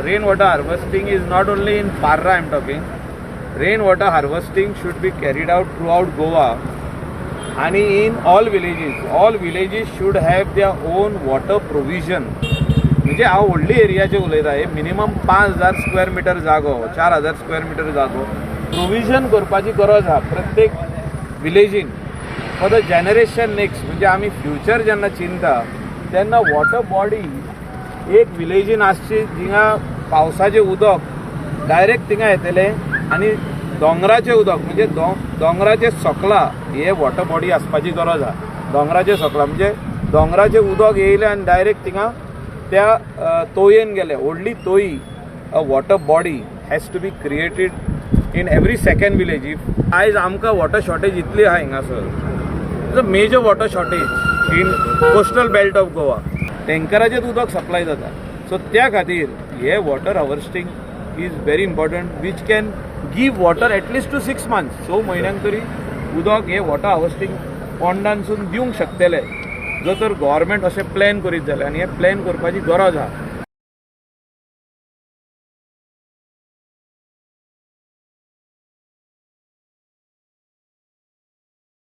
Rain water harvesting is not only in Parra I am talking. Rain water harvesting should be carried out throughout Goa आणि in all villages. All villages should have their own water provision. म्हणजे हांव व्हडली एरियाचे उलयता, हे minimum 5000 square metre जागो, 4000 square metre जागो provision करपाची गरज आहा प्रत्येक विलेजीन फॉर the generation next. म्हणजे आमी फ्युचर जेन्ना चिंता तेन्ना वॉटर बॉडी एक विलेजीन आसची जिंगा पावसाचें उदक डायरेक्ट थिंगा येतलें आनी दोंगराचें उदक, म्हणजे दोंगराचे सकला हे वॉटर बॉडी आसपाची गरज आहा. दोंगराचे सकला म्हणजे दोंगराचें उदक येयलें आनी डायरेक्ट थिंगा त्या तोयेन गेले. व्हडली तोयी, a water body has to be created in every second village. If आयज आमकां वॉटर शॉर्टेज इतली आहा हिंगासर, it's a major water shortage in coastal belt of Goa. टँकराचेर उदक सप्लाय जाता. सो त्या खातीर हे water harvesting is very important, which can give water at least to 6 months. 6 म्हयन्यांक तरी उदक हे वॉटर हार्वस्टींग पोंडांसून दिवंक शकतले, जो तर गव्हर्मेंट अशें प्लॅन करीत जाल्यार. आनी हे प्लॅन करपाची गरज आहा.